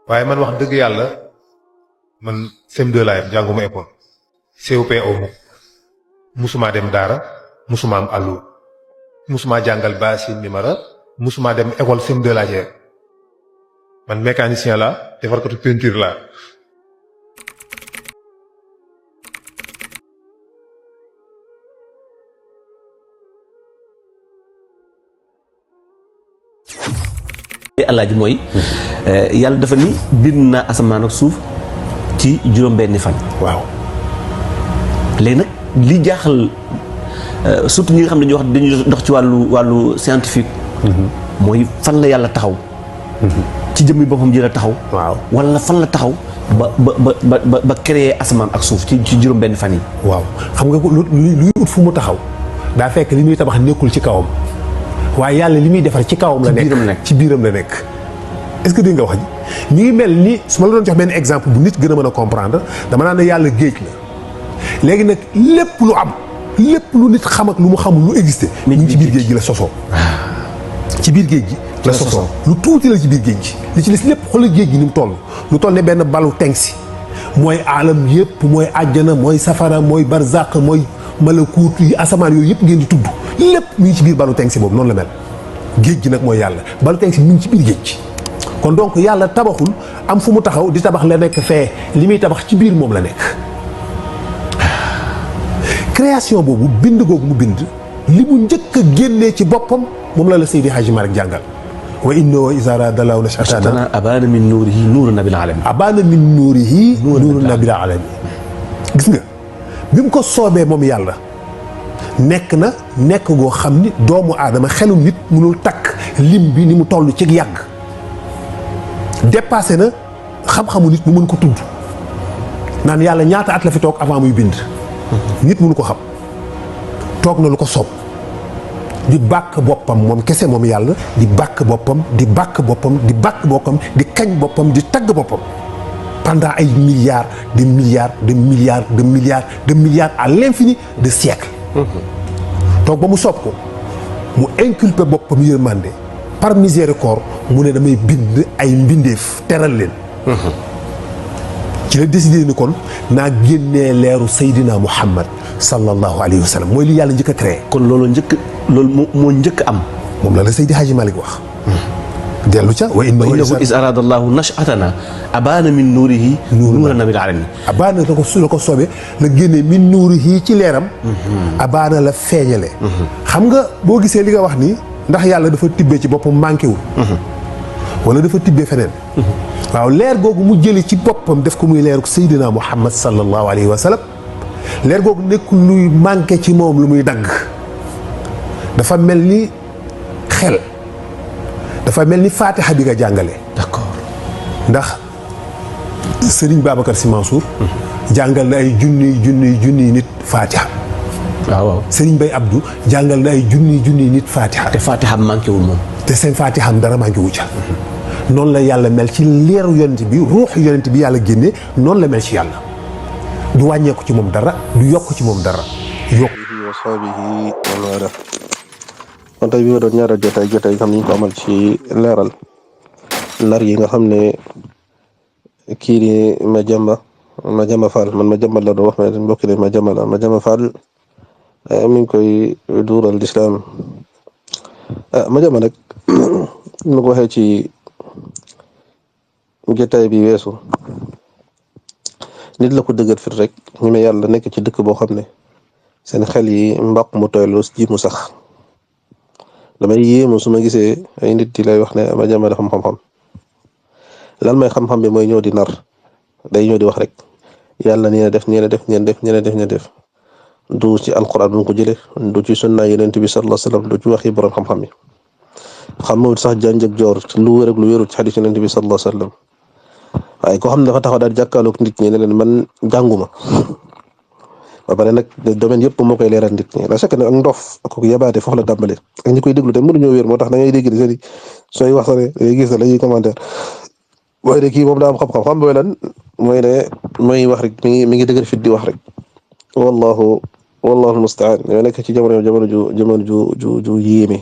waaye man wax dëgg yàlla man CM2 laa yem jànguma école COP aw ma musuma dem daara musuma am àllu musuma jàngal baasin numéro musuma dem école CM2 laa jeex man mécanicien la defarkatu peinture la alaaji mooy yàlla dafa ni bind naa asamaan ak suuf ci juróom-benni fan. waaw léegi nag li jaaxal surtout ñi nga xam ne dañuy dox ci wàllu scientifique. mooy fan la yàlla taxaw. ci jëmmi boppam ji la taxaw. waaw wala fan la taxaw ba créer asamaan ak suuf ci juróom-benni fan yi. waaw xam nga luy ut fu mu taxaw daa fekk li muy tabax nekkul ci kawam. waaye yàlla li muy defar ci kawam la nekk ci biiram la nekk est-ce que dégg nga wax ji mi ngi mel ni su ma la doon jox benn exemple bu nit gën a mën a comprendre dama naan ne yàlla géej la léegi nag lépp lu am lépp lu nit xam ak lu mu xamul lu existé mi ngi ci biir géej gi la sosoo ci biir géej gi la sosoo lu tuuti la ci biir géej gi li ci des lépp xoolal géej gi ni mu toll lu toll ne benn balu tengsi mooy aalam yëpp mooy àjjana mooy safara mooy barzaq mooy malakuut yi asamaan yooyu yëpp ngeen di tudd lépp mi ngi ci biir balu tengsi boobu noonu la mel géej gi nag mooy yàlla balu tengsi mi ngi ci biir géej gi kon donc yàlla tabaxul am fu mu taxaw di tabax la nekk fee li muy tabax ci biir moom la nekk création boobu bind googu mu bind li mu njëkk a génnee ci boppam moom la Seydi Hadji Malick jàngal wa innahu iza arada Allahu nashatana abana min nuurihi nuuru nabil alamin abana min nuurihi nuuru nabil alamin gis nga bi mu ko soobee moom yàlla nekk goo xam ni doomu aadama xelum nit mënul takk lim bi ni mu toll ci yàgg dépassé na xam-xamu nit mu mën ko tudd naan yàlla ñaata at la fi toog avant muy bind nit mënu ko xam toog na lu ko soob di bàkk boppam moom kese moom yàlla di bàkk boppam di bàkk boppam di bàkk boppam di kañ boppam di tagg boppam pendant ay milliards de milliards de milliards de milliards de milliards à l'infini de siècles toog ba mu soob ko mu inculpé boppam yërmande par miséricorde mu ne damay bind ay mbindeef teral leen ci la décidé ni kon naa génnee leeru Seydina Muhammad sallallahu alayhi wa sallam mooy li yàlla njëkk a créé kon loolu moo njëkk am moom la Seydi Hadji Malick wax dellu ca wa innahu is arada Allahu nashatana abana min nuurihi nuura nabil alamin abana la ko soobee la génnee min nuurihi ci leeram abana la feeñale xam nga boo gisee li nga wax nii ndax yàlla dafa tibbee ci boppam manqué wul wala dafa tibbee feneen waaw leer googu mu jëli ci boppam def ko muy leeru Seydina Muhammad sallallahu alayhi wa sallam leer googu nekkul luy manqué ci moom lu muy dagg dafa mel ni xel dafa mel ni Fatiha bi nga jàngale d'accord ndax Serigne Babacar Sy Mansour jàngal na ay junniy nit Fatiha waaw Serigne Baye Abdou jàngal na ay junniy nit Fatiha te Fatiha manqué wul moom te seen Fatiha am dara manqué wu ca noonu la yàlla mel ci leeru yonent bi ruuxu yonent bi yàlla génne noonu la mel ci yàlla du wàññeeku ci moom dara du yokk ci moom dara yokk wa sahbihi wa wala kon tey bi nga doon ñaareel jotaay yi xam ni ñu ko amal ci leeral nar yi nga xam ne kii di Madiama Fall man Madiama la doon wax mais mbokk yi Madiama Fall mi ngi koy duural lislaam Madiama nag nu ko waxee ci jotaay bi weesu nit la ko dëgër fit rek ñu ne yàlla nekk ci dëkk boo xam ne seen xel yi mbaq mu tooylu ji mu sax damay yéemu su ma gisee ay nit di lay wax ne Madiama dafa am xam-xam lan mooy xam-xam bi mooy ñëw di nar day ñëw di wax rek yàlla nii na def nii na def nii na def nii na def nii na def du ci alquran bu ko jëlee du ci sunna yonent bi sallallahu alayhi wasallam du ci waxi borom xam-xam yi xamul sax janj ak joor lu wér ak lu wérul ci xadis yonent bi sallallahu alayhi wasallam waaye koo xam ne dafa taxaw daal jàkkaarloog nit ñi ne leen man jànguma ba pare nag domaine yëpp moo koy leeral nit ñi la chaque nag ak ndof ak yabaate foofu la tàmbale ak ñi koy déglu te mënuñoo wér moo tax da ngay dégg ni seen sooy wax sax ne gis na la ñuy commentaire waaye de kii moom daa am xam-xam xam mooy lan mooy ne mooy wax rek mi ngi dëgër fit di wax rek wallahu almustaan ñoo nekk ci jamono ju yéeme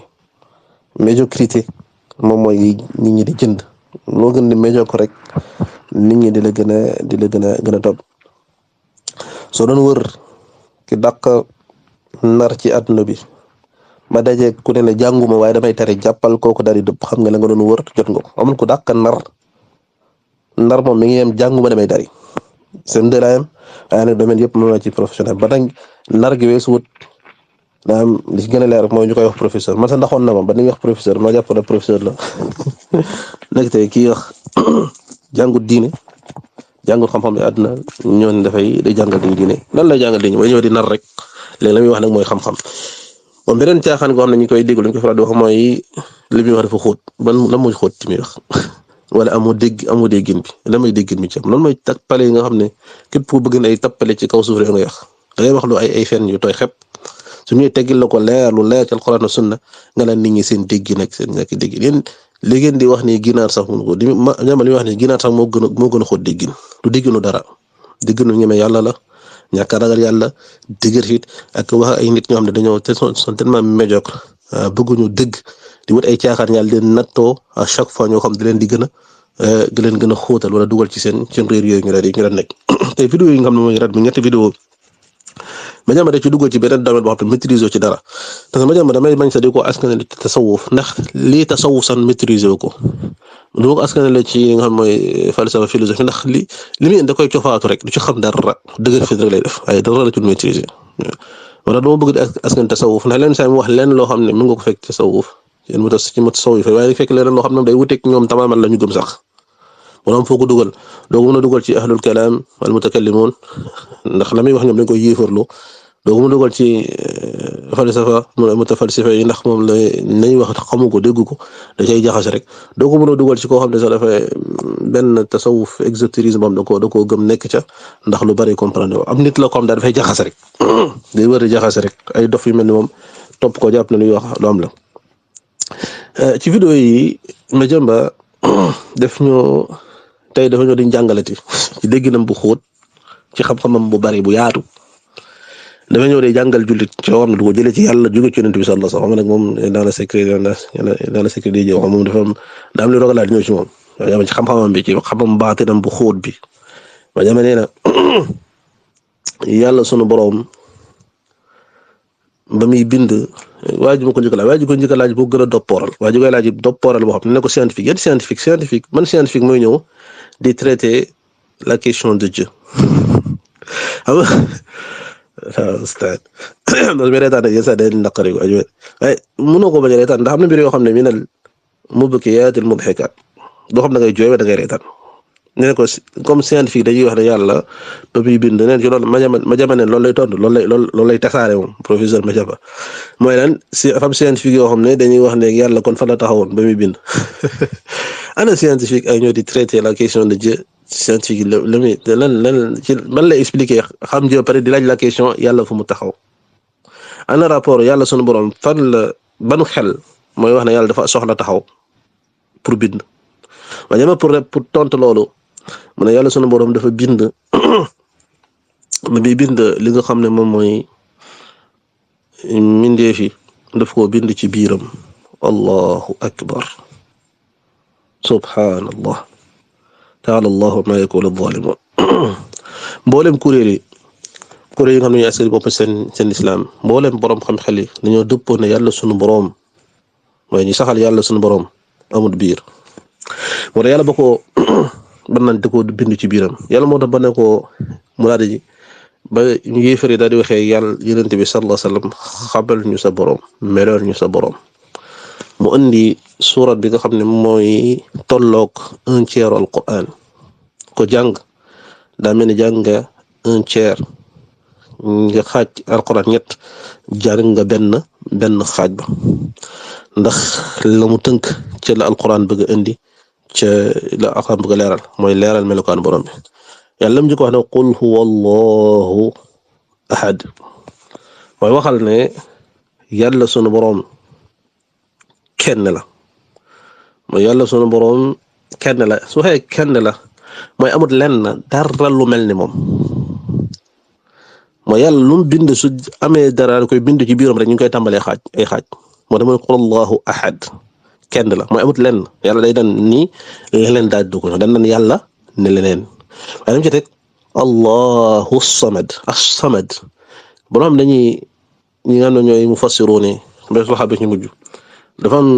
médiocrité moom mooy nit ñi di jënd loo gën di médiocre rek nit ñi di la gën a topp soo doon wër ki dàq nar ci àdduna bi ba daje ku ne la jànguma waaye damay tari jàppal kooku daal di dëpp xam nga la nga doon wër jot nga ko amul ku dàq nar moom mi ngi yem jànguma damay tari seen dëlaayam waaye nag domaine yëpp mën na ci professionnel ba nag nar gi weesu wut daa am li ci gën a leer mooy ñu koy wax professeur man sax ndaxoon na ma ba ni ñuy wax professeur ma jàpp ne professeur la nekk tey kii wax jàngut diine jàngut xam-xam yi àdduna ñooñu day jàngal diine lan lay jàngal diine mooy ñëw di nar rek léegi la muy wax nag mooy xam-xam bon beneen caaxaan goo xam ne ñu koy déglu ñu koy faral di wax mooy li muy wax dafa xóot lan mooy xóot ci muy wax wala amoo déggin bi lan mooy déggin bi ci am loolu mooy tappale yi nga xam ne képp ku bëgg na ay tappale ci kaw suuf rek nga wax da ngay wax lu ay fen yu tooy xepp su ñuy teggil la ko lu leer ci alxuraan ak sunna nga laan nit ñi seen déggin ak seen ñàkk déggin yéen li ngeen di wax ni ginaar sax mënu ko li wax ni ginaar sax moo gën a xóot déggin du dégginu dara dégginu ñeme yàlla la ñàkk a ragal yàlla dëgër fit ak wax ay nit ñoo xam ne dañoo sont tellement médiocre bëgguñu dëgg di wut ay caaxaan yàlla leen nattoo à chaque fois ñoo xam di leen di gën a xóotal wala dugal ci seen réer yooyu ñu la nekk tey vidéo yi nga xam ne mooy rat bi ñetti vidéo Madiama da ci dugg ci beneen domaine boo xam ne maîtriser ci dara parce que Madiama damay bañ sa di ko askanale ci tasawuf ndax lii tasawuf san maîtriser wu ko du ma ko askanale ci nga xam mooy falsafa philosophie ndax li muy da koy cofaatu rek du ci xam dara dëgër fi rek lay def waaye dara la ci maîtriser wala dama bëgg di askan tasawuf ndax leen saa mu wax leen loo xam ne mën nga ko fekk tasawuf yéen mu tas ci mu tasawuf waaye fekk leen loo xam ne day wuteeg ñoom tamaaman la ñu gëm sax wala am foo ko dugal doo ko mën a dugal ci ahlul kalaam wal mutakallimun ndax la muy wax ñoom dañ koy yéefarlu doo ko mën a dugal ci falsafa mutafalsifa yi ndax moom la nañ wax xamu ko dégg ko da cay jaxase rek doo ko mën a dugal ci koo xam ne sax dafay benn tasawuf exotérisme moom da koo gëm nekk ca ndax lu bari comprendre am nit la ko am daal dafay jaxase rek day wër di jaxase rek ay dof yu mel ni moom topp ko jàpp na luy wax lu am la ci vidéo yi Madiama def ñu tey dafa ñoo di jàngalati ci dégginam bu xóot ci xam-xamam bu bari bu yaatu dafa ñëw de jàngal jullit ci loo xam ne du ko jëlee ci yàlla jóge ci yonent bi sallallahu alayhi wasallam nag moom dans le secret di jëw moom dafa am lu rogalaat ñëw ci moom ci xam-xamam bi ci xam-xam baatinam bu xóot bi Madiama nee na yàlla sunu boroom ba muy bind waa ji ma ko njëkk a laaj boo gën a doppooral waa ji koy laaj doppooral boo xam ne ko scientifique yan scientifique man scientifique mooy ñëw di traiter la question de Dieu xam nga stade ndax mi reetaan yéen sax day naqari ko aju waaye mënoo ko bañ a reetaan ndax am na mbir yoo xam ne minal mubkiyaatil mudhikaat doo xam da ngay jooy da ngay reetaan nee ko comme scientifique dañuy wax ne yàlla ba muy bind neen ci loolu Madiama ne loolu lay tontu loolu lay tasaare moom professeur Madiama mooy lan fam scientifique yoo xam ne dañuy wax ne yàlla kon fan la taxawoon ba muy bind ana scientifique ay ñoo di traiter la question de Dieu scientifique la muy lan ci man lay expliquer xam Dieu pare di laaj la question yàlla fu mu taxaw ana rapport yàlla sunu borom fan la banu xel mooy wax ne yàlla dafa soxla taxaw pour bind Madiama pour tontu loolu mu ne yàlla sunu borom dafa bind ma bi bind li nga xam ne moom mooy mindeef yi daf koo bind ci biiram allahu akbar subhanallah taala allahu ma yakulu adh-dhalimun mboolem kuréel yi nga xam ne ñu askari bopp seen islam mboolem borom xam xel yi dañoo dëppoo ne yàlla sunu borom mooy ñu saxal yàlla sunu borom amul biir moo tax yàlla ba ko ban nañ da ko bind ci biiram yàlla moo tax ba ne ko mu daal di ba ñu yéefari daal di waxee yàlla yonent bi sallallahu alayhi wasallam xabal ñu sa borom melool ñu sa borom mu indi surat bi nga xam ne mooy tolloog 1/3 alquran ko jàng daa mel ni jàng nga 1/3 nga xaaj alquran ñett jàng nga benn xaaj ba ndax la mu tënk ci la alquran bëgg a indi ca la alquran bëgg a leeral mooy leeral melokaan borom bi yàlla mu njëkk wax ne qul huwa allahu ahad mooy waxal ne yàlla sunu borom kenn la mooy yàlla sunu borom kenn la su waxee kenn la mooy amut lenn dara lu mel ni moom mooy yàlla lu mu bind su amee dara koy bind ci biiram rek ñu ngi koy tàmbalee xaaj ay xaaj moo tax mooy qul allahu ahad kenn la mooy amut lenn yàlla day daan nii leneen daal du ko dan naan yàlla ne leneen waaye dam ci teg allahu samad as-samad borom dañuy ñi nga xam ne ñooy mufassiruun ba saxaaba ñu mujj dafa am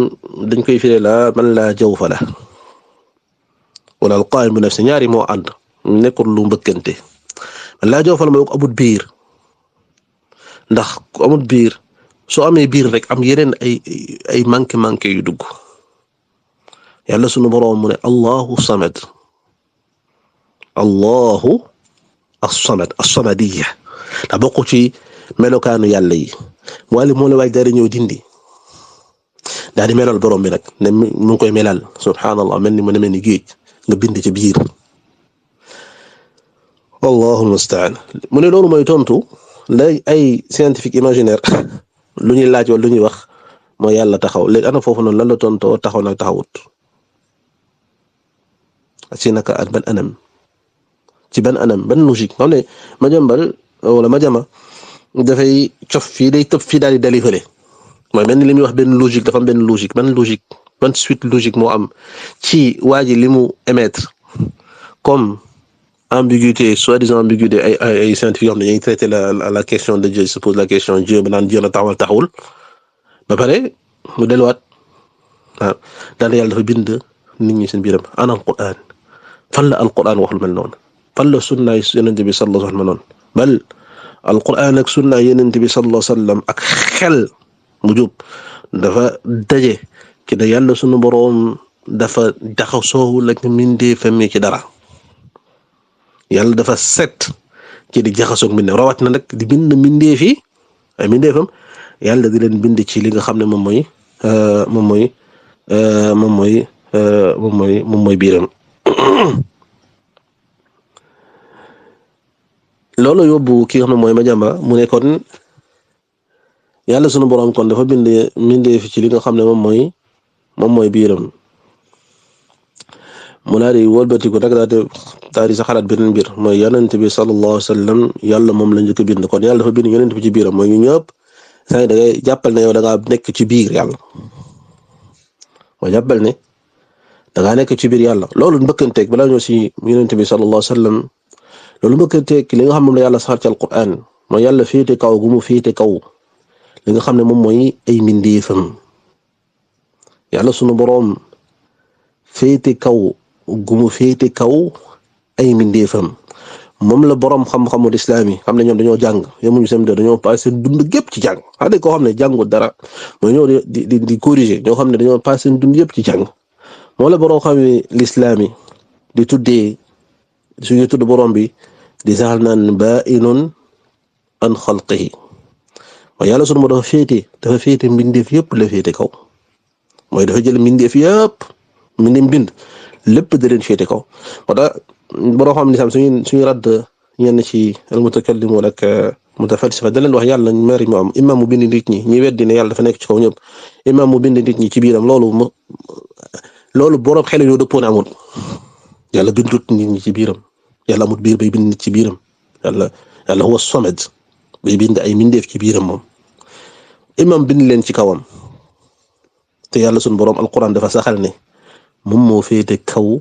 dañ koy firee la man laa jawfa la wala al-qaa'im bi nafsi ñaari moo ànd nekkul lu mbëkkante man laa jawfa la mooy ko amut biir ndax ku amut biir soo amee biir rek am yeneen ay manqué yu dugg yàlla sunu boroom mu ne allahu samad allahu as-samad as-samadiyya da bokk ci melokaanu yàlla yi wala moo la waaj daal di ñëw dindi daal di melal borom bi nag ne mu ngi koy melal subhanallah mel ni mu ne mel ni géej nga bind ci biir wallahu almustaan mu ne loolu mooy tontu lay ay scientifique imaginaire lu ñuy laaj wala lu ñuy wax mooy yàlla taxaw léegi ana foofu noonu lan la tontoo taxaw nag taxawut ci naka ak ban anam ci ban anam ban logique xam ne Madiambal wala Madiama dafay cof fii day tëb fii daal di dali fële mooy mel ni li muy wax benn logique dafa am benn logique ban suite logique moo am ci waa ji li mu émettre comme ambiguïté soi-disant ambiguïté ay scientifique yoo xam ne dañuy traiter la question de Dieu se pose la question Dieu ba naan Dieu la taxawul ba pare mu delluwaat waaw daal yàlla dafa bind nit ñi seen biiram ana alquran fan la alquran wax lu mel noonu fan la sunnaay yonent bi sallallahu alayhi wa sallam noonu bal alquran ak sunnaay yonent bi sallallahu alayhi wa sallam ak xel mu jub dafa daje ci da yàlla sunu boroom dafa jaxasoowul ak mbindeefam ci dara yàlla dafa set ci di jaxasoog mbindeef rawat na nag di bind mbindeef yi ay mbindeefam yàlla di leen bind ci li nga xam ne moom mooy biiram loolu yóbbu ki nga xam ne mooy Madiambal mu ne kon yàlla sunu boroom kon dafa bind mbindeef ci li nga xam ne moom mooy biiram mu daal di wëlbati ko nag daal di sa xalaat beneen mbir mooy yonent bi sallallahu alayhi wa sallam yàlla moom la njëkk a bind kon yàlla dafa bind yonent bi ci biiram mooy ñu ñëpp saa da ngay jàppal ne yow da ngaa nekk ci biir yàlla mooy jàppal ne da ngaa nekk ci biir yàlla loolu mbëkkanteeg balaa ñëw si yonent bi sallallahu alayhi wa sallam loolu mbëkkanteeg li nga xam moom la yàlla saxal ci alquran mooy yàlla féete kaw gu mu féete kaw li nga xam ne moom mooy ay mbindeefam yàlla sunu boroom féete kaw gu mu féete kaw ay mbindeefam moom la boroom xam-xamul islaam yi xam ne ñoom dañoo jàng yemuñu seen dañoo passé seen dund gépp ci jàng xam ne koo xam ne jàngu dara mooy ñëw di corriger ñoo xam ne dañoo passé seen dund yëpp ci jàng moom la boroom xam ne lislaam yi di tuddee suñu tudd boroom bi di saxal naan baa'inun an xalqihi mooy yàlla sunu moo dafa féete mbindeef yëpp la féete kaw mooy dafa jël mbindeef yëpp mbind lépp da leen féete kaw moo tax boroom xam lislaam suñu radd ñenn ci almutakallimuun ak mutafalsifa da leen wax yàlla ñaari mu am imam mu bind nit ñi weddi ne yàlla dafa nekk ci kaw ñëpp imam mu bind nit ñi ci biiram loolu boroom xel yoo dëppoo ne amul yàlla bindut nit ñi ci biiram yàlla amul biir bay bind nit ci biiram yàlla huwa samad bay bind ay mindeef ci biiram moom imam bind leen ci kawam te yàlla sunu boroom alquran dafa saxal ne moom moo féete kaw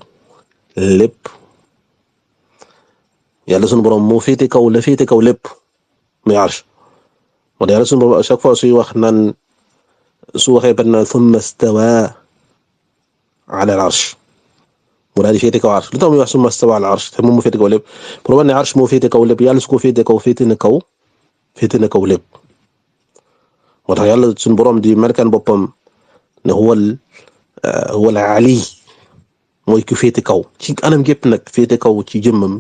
lépp yàlla sunu boroom moo féete kaw lépp muy arsh moo tax yàlla sunu boroom à chaque fois suy wax naan su waxee ban naan thumma stawa ala al arsh mu daal di féete kaw arsh lu tax muy wax thumma stawa ala al arsh te moom moo féete kaw lépp pour wane ne arsh moo féete kaw lépp yàlla su ko féete kaw féete na kaw lépp moo tax yàlla sunu boroom di melkan boppam ne huwal ali mooy ku féete kaw ci anam gépp nag féete kaw ci jëmmam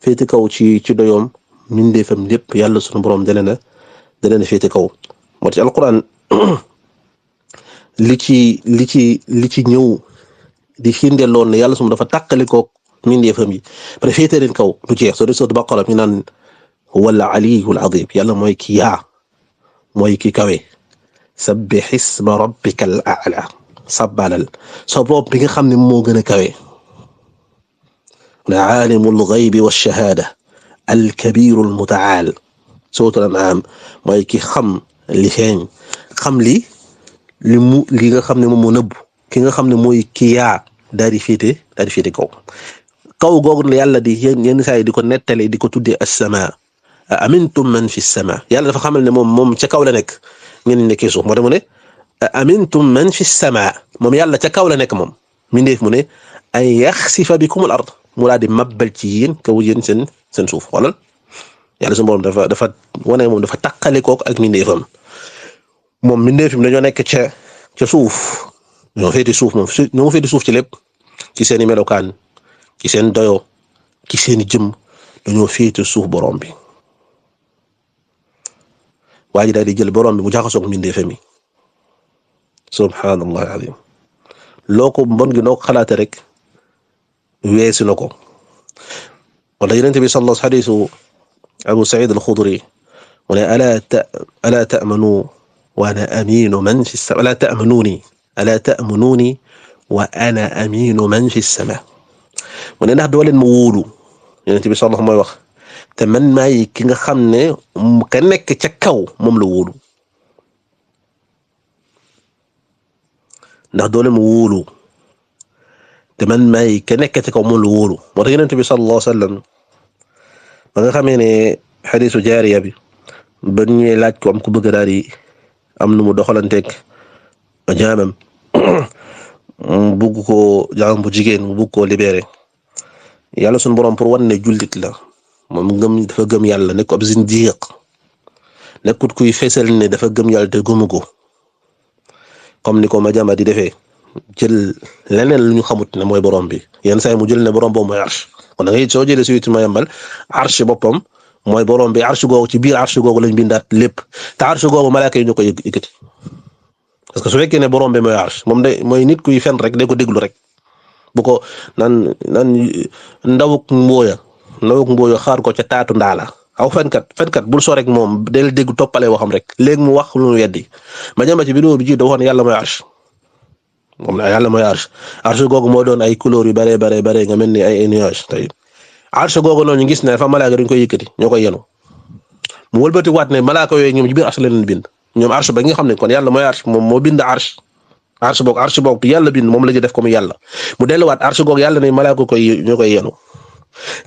féete kaw ci doyoom mindeefam lépp yàlla sunu boroom da leen féete kaw moo tax alquran li ci ñëw di firndeel lool ne yàlla sunu dafa tàqali koog mindeefam yi pare féete leen kaw du jeex soo de sourate Baqara mi naan huwal aliyyul azim yàlla mooy ki mooy ki kawe sabbih isma rabbikal a'la sabbalal sa bopp bi nga xam ne moo gën a kawe la aalimul ghaybi wash-shahaada al-kabiirul muta'aal suuratul an'aam mooy ki xam li feeñ xam li nga xam ne moom moo nëbb ki nga xam ne mooy ki yaa daal di féete kaw googu la yàlla di yenn saa yi di ko nettale di ko tuddee as-samaa amintum man fi as-samaa yàlla dafa xamal ne moom ca kaw la nekk ngeen nekkee suuf moo tax mu ne amintum man fi as-samaa moom yàlla ca kaw la nekk moom mindeef mu ne an yaxsifa bikum al-ard mu daal di mabbal ci yéen kaw yéen seen suuf xoolal yàlla suñu borom dafa wane moom dafa taqale kook ak mindeefam moom mindeef mi dañoo nekk ca suuf ñoo féete suuf moom ñoo féete suuf ci lépp ci seeni melokaan ci seen doyo ci seeni jëm dañoo féete suuf borom bi waa ji daal di jël borom bi mu jaxasoog mindeefam mi subhaanallahi azim loo ko mbon gi noo ko xalaate rek weesu na ko wala Yonent bi sallallahu alayhi wa sallam hadiisu Abu Saïd al-Khudri mu ne alaa ta'manu wa ana amiinu man fi as-samaa alaa ta'manuuni wa ana amiinu man fi as-samaa mu ne ndax doo leen ma wóolu Yonent bi sallallahu mooy wax te man maay ki nga xam ne ka nekk ca kaw moom la wóolu ndax doo leen ma wóolu te man maay ka nekk ca kaw moom la wóolu moo tax Yonent bi sallallahu alayhi wa sallam ba nga xamee ne xadiisu jaariya bi ba ñuy laaj ko am ku bëgg daal di am nu mu doxalanteeg jaamam bugg ko jaam bu jigéen mu bugg koo libéré yàlla suñu borom pour wan ne jullit la moom dafa gëm yàlla nekk ab zindiq nekkut kuy fesal ne dafa gëm yàlla te gëmu ko comme ni ko Madiama di defee jël leneen lu ñu xamut ne mooy borom bi yenn saa yi mu jël ne borom boobu mooy arsh kon da ngay soo jëlee suy ma yambal arsh boppam mooy borom bi arsh googu ci biir arsh googu lañ bindaat lépp te arsh googu malaaka yi ñu ko yëkkati parce que su fekkee ne borom bi mooy arsh moom day mooy nit kuy fen rek day ko déglu rek bu ko naan ndawuk mbooya xaar ko ca taatu ndaala aw fenkat bul so rek moom del dégg toppale waxam rek léegi mu wax lu mu weddi ma jàmba ci vidéo bi ji da waxoon yàlla mooy arsh moom la yàlla mooy arsh googu moo doon ay couleur yu bare nga mel ni ay nuage tey arsh googu noonu ñu gis ne dafa malaaka dañ koy yëkkati ñoo koy yenu mu wëlbati waat ne malaaka yooyu ñoom ci biir arsh la leen bind ñoom arsh ba nga xam ne kon yàlla mooy arsh moom moo bind arsh boog yàlla bind moom la ñu def comme yàlla mu delluwaat arsh googu yàlla ne malaaka ñoo koy yenu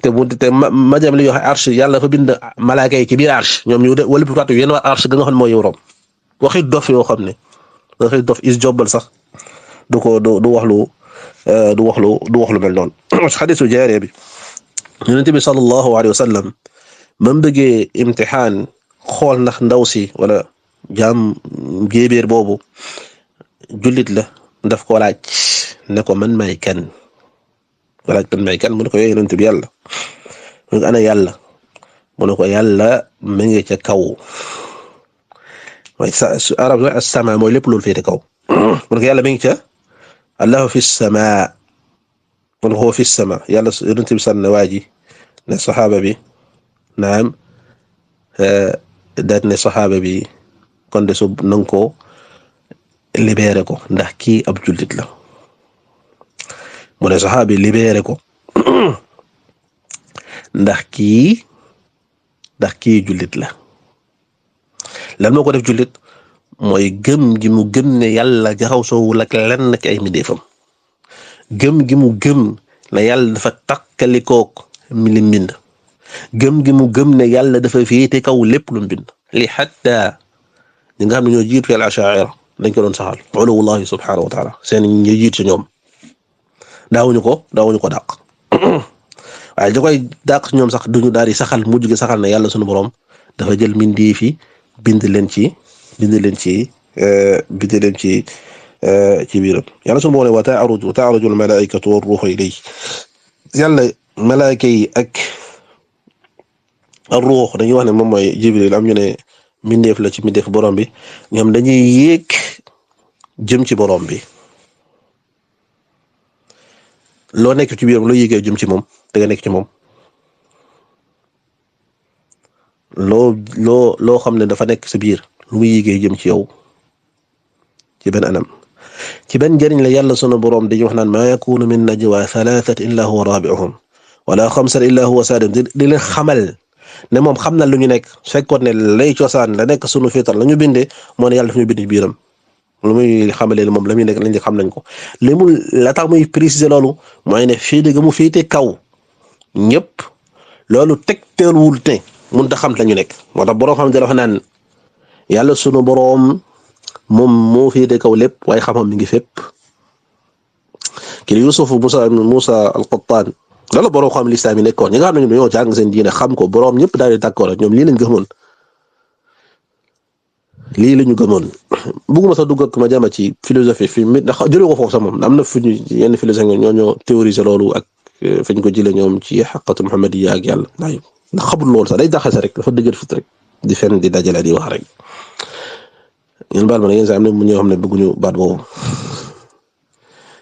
te ma jëm li ñuy wax arsh yàlla dafa bind malaaka yi ci biir arsh ñoom ñu wëlbati waat yéen waa arsh ga nga xam ne mooy yow rom waxi dof yoo xam ne waxi dof is jobbal sax du wax lu mel noonu xadiisu jaariya bi Yonent bi sallallahu alayhi wa sallam man bëggee imtixaan xool ndax ndaw si wala jaam jéebéer boobu jullit la daf ko laaj ne ko man may kan mu ne ko yow Yonent bi yàlla mu ne ko ana yàlla mu ne ko yàlla ma ngi ca kaw mooy arab as-samaa mooy lépp loolu féete kaw mu ne ko yàlla ma ngi ca allahu fi as-samaa mu ne ko fi as-samaa yàlla Yonent bi sànni waa ji ne saxaaba bi naam daal ne saxaaba bi kon de su nanga ko libéré ko ndax kii ab jullit la mu ne saxaaba bi libéré ko ndax kii jullit la lan moo ko def jullit mooy gëm gi mu gëm ne yàlla jaxasoowul ak lenn ci ay mbindeefam gëm gi mu gëm ne yàlla dafa takkalikook mi li mbind gëm gi mu gëm ne yàlla dafa féete kaw lépp lu mbind li xatta ñi nga xam ne ñoo jiitu al ashaira dañ ko doon saxal uluwullahi subhanahu wa taala seen ñi jiitu ci ñoom daawuñu ko dàq waaye da koy dàq ñoom sax duñu daal di saxal mujj gi saxal ne yàlla sunu borom dafa jël mbindeef yi bind leen ci biiram yàlla sunu borom wa ta'ruju al malaa'ikatu war ruuhu ilayhi yàlla malaaka yi ak ruux dañuy wax ne moom mooy Jibril am ñu ne mbindeef la ci mbindeef borom bi ñoom dañuy yéeg jëm ci borom bi loo nekk ci biiram loo yéegee jëm ci moom da nga nekk ci moom loo xam ne dafa nekk sa biir lu muy yéegee jëm ci yow ci benn anam ci benn njëriñ la yàlla sunu borom dañuy wax naan ma yakunu min najwa thalathatin illa huwa rabi'uhum wala xamsatin illa huwa saadisuhum di leen xamal ne moom xam na lu ñu nekk fekkoon ne lay cosaan la nekk sunu fitar la ñu bindee moo ne yàlla daf ñu bind ci biiram lu muy xamalee moom la muy nekk lañ di xam nañ ko li mu la tax muy préciser loolu mooy ne féete ga mu féete kaw ñëpp loolu tegteelwul te mun ta xam la ñu nekk moo tax boroom xam ne wax naan yàlla sunu boroom moom moo féete kaw lépp waaye xam-xam mi ngi fépp kii Yusuf Musa al-Qattan loolu boroom xam lislaam yi nekkoon ñi nga xam ne ñoom dañoo jàng seen diine xam ko boroom ñëpp daal di d'accord ak ñoom lii lañ gëmoon lii la ñu gëmoon bëgguma sax dugg ak ma jama ci philosophie fi mi ndax jëlee ko foofu sax moom am na fu ñu yenn philosophie ñoo théoriser loolu ak fañ ko jëlee ñoom ci xaqatu muhammadiyya ak yàlla ndax xamul loolu sax day daxase rek dafa dëgër fit rek di fenn di dajale di wax rek ngeen baal ma ne yéen sax am na mu ñoo xam ne bëgguñu baat boobu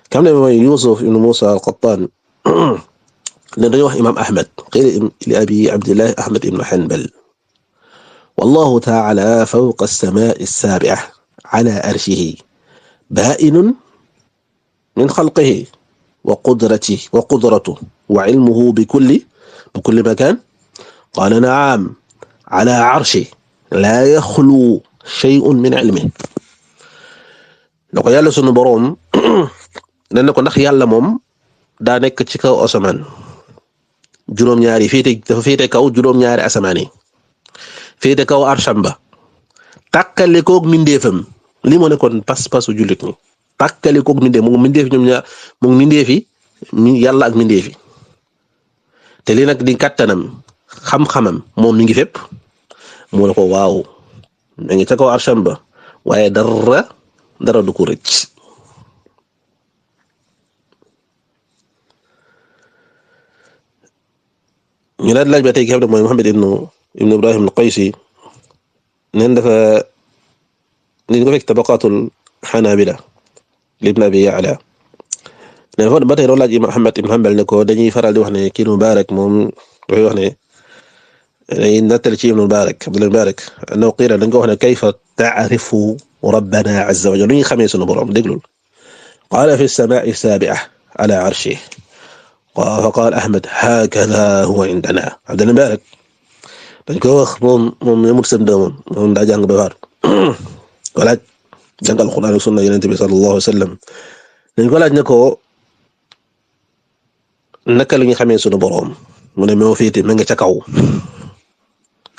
kam ne mooy Yusuf ibn Musa al-Qattan ne dañoo wax imam Ahmad qila li abi Abdillah Ahmad ibn Hanbal والله تعالى فوق السماء السابعة على أرشه بائن من خلقه وقدرته وعلمه بكل مكان قال نعم على عرشه لا يخلو شيء من علمه لو يالا سونو بروم نانكو ndax yàlla moom daa nekk ci kaw asamaan juróom-ñaari féete kaw juróom-ñaari asamaan yi féete kaw arsham ba tàkkale koog mindeefam li moo nekkoon pas-pasu jullit ñi tàkkale koog mindeef mu mindeef ñoom ñaar mu mindeef yi yàlla ak mindeef yi te li nag di kattanam xam-xamam moom mi ngi fépp mu ne ko waaw mi ngi ca kaw arsham ba waaye dara du ko rëcc ñu laaj ba tey ki xam ne mooy Muhammad ibn Ibrahim al-Qaysi neen dafa ni ko fekk tabaqaatul Hanabila li Ibn Abi Ya'la ne fa ba tey doon laaj Muhammad ibn Hanbal ne ko dañuy faral di wax ne kii Mubarak moom dafay wax ne dañuy nattali ci Ibn Mubarak Abdullah Mubarak annahu qiila dañ ko wax ne kayfa ta'rifu rabbana azza wa jalla lu ñuy xamee sunu borom déglul qaala fi as-samaa'i as-saabi'a ala 'arshihi fa qaala Ahmad haakadha huwa 'indana Abdullah Mubarak dañ ko wax moom yamut seen doomam moom daa jàng ba faatu walaaj jàngal Alxuraan ak sunna Yonent bi sallallahu alayhi wa sallam dañ ko laaj ne ko naka la ñu xamee sunu boroom mu ne moo féete ma nga ca kaw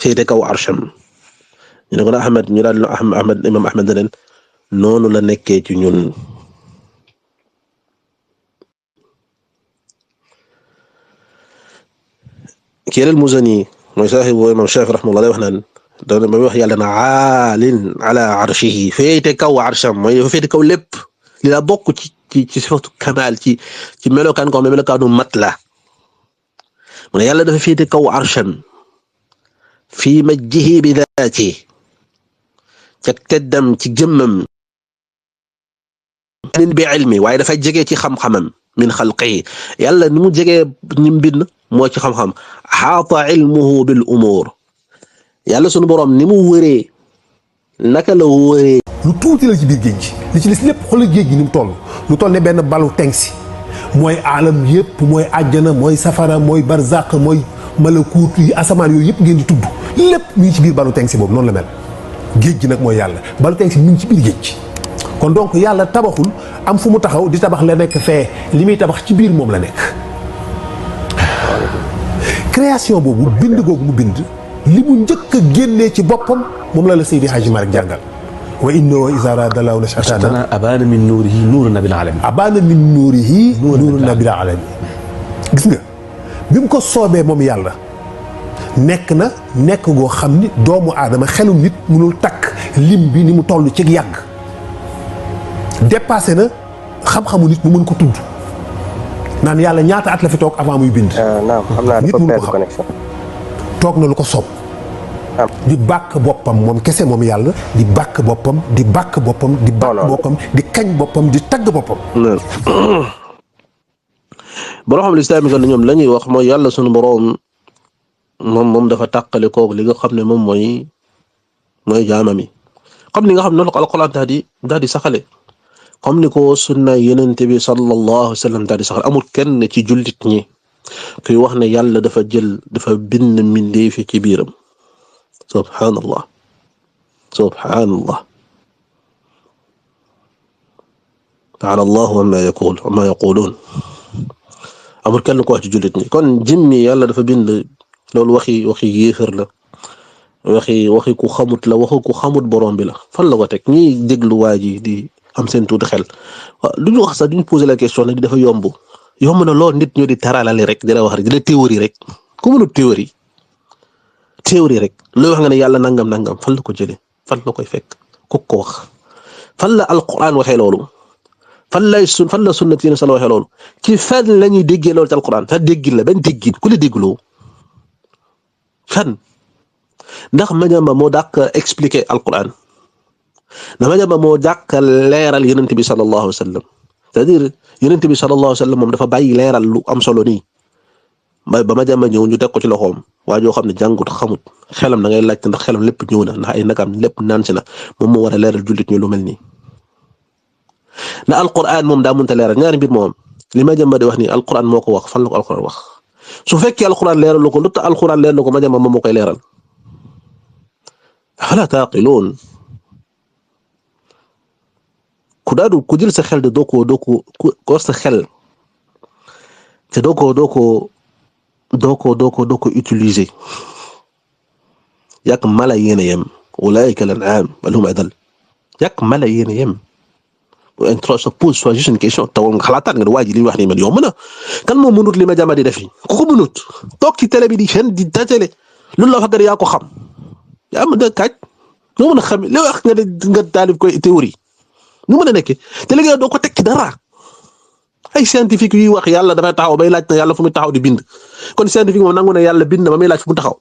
féete kaw arsham ñu ne ko Ahmad ñu daal imam Ahmad ne leen noonu la nekkee ci ñun kii al-Muzani mooy saaxibu imam Shaafi rahimahullah wax naan doon ba wax yàlla na aalin ala arshihi féete kaw arsham mooy féete kaw lépp li la bokk ci sifatu kamaal ci melokaan ko xam ne melokaanu mat la mu ne yàlla dafa féete kaw arsham fii majjihi bi daati ca teddam ci jëmmam bi ilmi waaye dafa jege ci xam-xamam min xalqihi yàlla ni mu jegee ñi mbind moo ci xam-xam xaata ilmuhu bil umuur yàlla sunu boroom ni mu wëree naka la wëree lu tuuti la ci biir géej gi li ci des lépp xoolal géej gi ni mu toll lu toll ne benn balu tengsi mooy aalam yëpp mooy àjjana mooy safara mooy barzaq mooy malakuut yi asamaan yooyu yëpp ngeen di tudd lépp mi ngi ci biir balu tengsi boobu noonu la mel géej gi nag mooy yàlla balu tengsi mi ngi ci biir géej gi kon donc yàlla tabaxul am fu mu taxaw di tabax la nekk fee li muy tabax ci biir moom la nekk création boobu bind googu mu bind li mu njëkk a génnee ci boppam moom la Seydi Hadji Malick jàngal wa innahu iza arada Allahu nash'atana abaana min nuurihi nuuru nabil alamin abaana min nuurihi nuuru nabil alamin gis nga bi mu ko soobee moom yàlla nekk goo xam ni doomu aadama xelum nit mënul takk lim bi ni mu toll ci yàgg dépassé na xam-xamu nit mu mën ko tudd naan yàlla ñaata at la fi toog avant muy bind. nit mënu ko xam toog na lu ko soob. di bàkk boppam moom kese moom yàlla di bàkk boppam di bàkk boppam di bàkk boppam di kañ boppam di tagg boppam. borom xam lislaam yi ñoom la ñuy wax mooy yàlla sunu borom moom dafa tàqale koog li nga xam ne moom mooy jaamam yi comme ni nga xam ne noonu la ko alquran daal di saxale comme ni ko sunna Yonent bi sallallahu alayhi wa sallam daal di saxale amul kenn ci jullit ñi kuy wax ne yàlla dafa bind mbindeef ci biiram subhanallah taala allahu amma yaquluun amul kenn ko wax ci jullit ñi kon jimmi yàlla dafa bind loolu waxi yéefar la waxi ku xamut la waxu ku xamut borom bi la fan la ko teg ñiy déglu waa ji di am seen tuuti xel lu ñu wax sax duñu poser la question nag dafa yomb na lool nit ñoo di taralale rek di la wax rek di la théorie rek ku mënut théorie rek looy wax nga ne yàlla nangam fan la ko jëlee fan la koy fekk ku ko wax fan la alquran waxee loolu fan la sunnat yi sala waxee loolu ci fan la ñuy déggee loolu ci alquran fa déggin la benn déggin ku la déggloo fan ndax Madiamba moo dàq expliquer alquran ndax Madiamba moo dàq leeral yonent bi sallallahu alayhi wa sallam c'est-à-dire yonent bi sallallahu alayhi wa sallam moom dafa bàyyi leeral lu am solo nii ba Madiamba ñëw ñu teg ko ci loxoom waa joo xam ne jàngut xamut xelam da ngay laajte ndax xelam lépp ñëw na ndax ay nakam lépp naan si na moom moo war a leeral jullit ñu lu mel nii na alquran moom daa mënta leeral ñaari mbir moom li Madiamba di wax nii alquran moo ko wax fan la ko alquran wax su fekkee alquran leeral lu ko lu tax alquran leeral ko Madiamba moom moo koy leeral afalaa taaqiluun ku jël sa xel de doo ko sa xel te doo ko utiliser yàq mala yéen a yem ulaa'ika al-an'aam bal hum adall yàq mala yéen a yem bu intro sa pose soit juste une question tawal nga xalaataat nga ne waa ji li wax nii man yomb na kan moo mënut li Madiamba di def yi ku ko mënut toog ci télé bi di fen di télé loolu la wax nga yaa ko xam yaa mën a kaaj noo mën a xam li wax nga taalif koy théorie nu mën a nekkee te léegi doo ko teg ci dara ay scientifique yuy wax yàlla dafay taxaw bay laaj na yàlla fu muy taxaw di bind kon scientifique moom nangu ne yàlla bind na ba muy laaj fu mu taxaw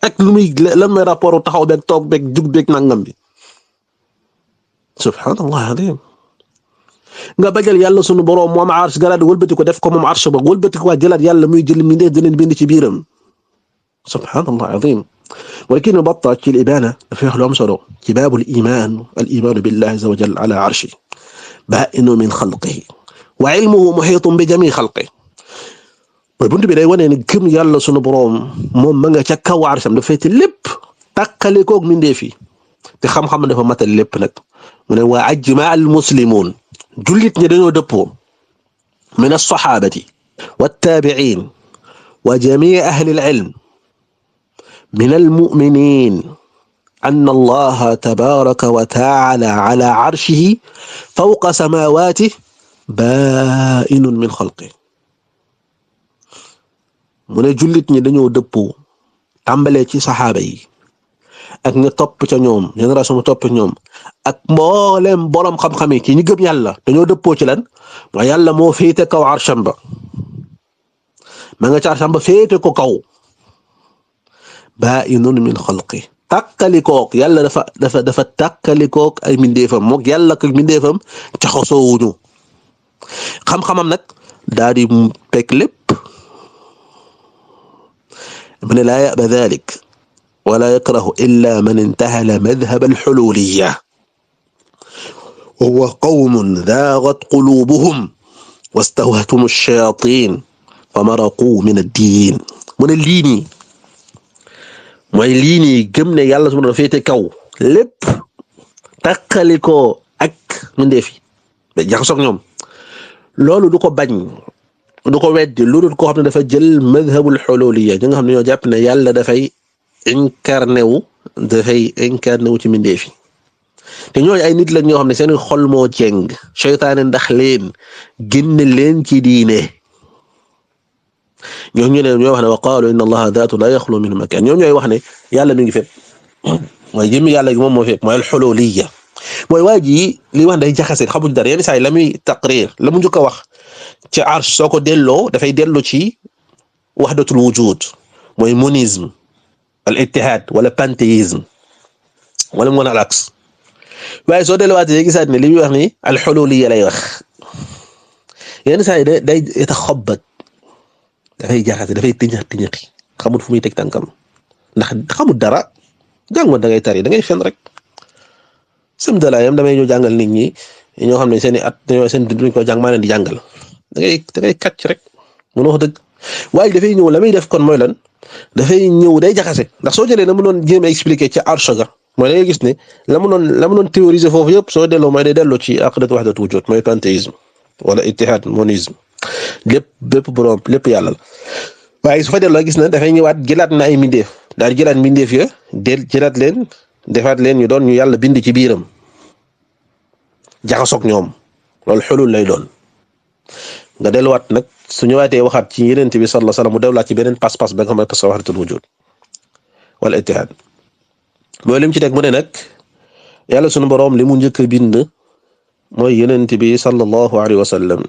ak lan mooy rapport taxaw beeg toog beeg jug beeg nangam bi subhanallah adim nga bajal yàlla sunu borom moom arsh garaad wëlbati ko def ko moom arsh ba wëlbati ko waa jëlaat yàlla muy jël mi di leen bind ci biiram subhanallah adim ولكن بطل في الإبانة في خلهم سلو كباب الإيمان بالله عز وجل على عرشه بائن من خلقه وعلمه محيط بجميع خلقه buntu bi day wane ne gëm yàlla sunu boroom moom ma nga ca kaw arsham dafa féete lépp tàqale koog mindee fi te xam-xam dafa matal lépp nag mu ne waa ajma al muslimun jullit ñi dañoo dëppoo min as-sahabati wat-tabi'in wa jami' ahli al-ilm من المؤمنين أن الله تبارك وتعالى على عرشه فوق سماواته بائن من خلقه mu ne jullit ñi dañoo dëppoo tàmbalee ci saxaaba yi ak ñu topp ca ñoom génération mu topp ñoom ak mboolem borom xam-xam yi ci ñi gëm yàlla dañoo dëppoo ci lan mooy yàlla moo féete kaw arsham ba ma nga ca arsham ba féete ko kaw baa'inun min xalqi tàkkalikook yàlla dafa tàkkalikook ay mindeefam mook yàlla ak mindeefam jaxasoowuñu xam-xamam nag daal di pek lépp mu ne laa ya'ba dhalik wala yakrahu illa man intahala madhhab al-hululiyya wa huwa qawmun dhaagat qulubuhum wastahwathum ash-shayatin famaraqu min ad-din mu ne lii nii mooy lii nii gëm ne yàlla su ma féete kaw lépp takkalikoo ak mindeef yi ba jaxasoog ñoom loolu du ko bañ du ko weddi lu dul koo xam ne dafa jël madhabul hululiyya ñi nga xam ne ñoo jàpp ne yàlla dafay incarné wu ci mindeef yi te ñooñu ay nit lañ ñoo xam ne seen xol moo jeng seytaane ndax leen génne leen ci diine ñooñu ñooy wax ne wa qaalu inna allaha daatu la yaxlu min makan ñoom ñooy wax ne yàlla mi ngi fépp mooy jëmmi yàlla gi moom moo fépp mooy alxululiyya mooy waa ji li wax day jaxase xamuñ dara yenn saa yi la muy taqrir la mu njëkk a wax ci arsh soo ko delloo dafay delloo ci wahdatul wujud mooy monisme al ittihad wala panthéisme wala mu al aks waaye soo delluwaatee gisaat ne li muy wax ni alxululiyya lay wax yenn saa yi day yataxabbat dafay jaxase dafay tiñaxi xamul fu muy teg tànkam ndax xamul dara jàngoon da ngay tari da ngay fen rek sam dalaayam damay ñëw jàngal nit ñi ñoo xam ne seen i at seen duñ ko jàng maa leen di jàngal da ngay kàcc rek mun wax dëgg waaye dafay ñëw la muy def kon mooy lan dafay ñëw day jaxase ndax soo jëlee na mu doon jéem a expliquer ca arsh ga mooy da ngay gis ne la mu doon théoriser foofu yëpp soo delloo mooy day delloo ci aqidatu wahdatul wujud mooy panthéisme wala ittihad monisme bépp borom lépp yàlla la waaye su fa delloo gis na dafay ñëwaat jëlaat na ay mbindeef daal jëlaat mbindeef ya jëlaat leen defaat leen ñu doon ñu yàlla bind ci biiram jaxasoog ñoom loolu xulul lay doon nga delluwaat nag su ñëwaatee waxaat ci Yonent bi sallallahu alayhi wasallam mu delluwaat ci beneen pas-pas ba nga xam ne pas wahdatul wujud wala ittihad mooy lim ci teg mu ne nag yàlla sunu boroom li mu njëkk a bind mooy Yonent bi sallallahu alayhi wasallam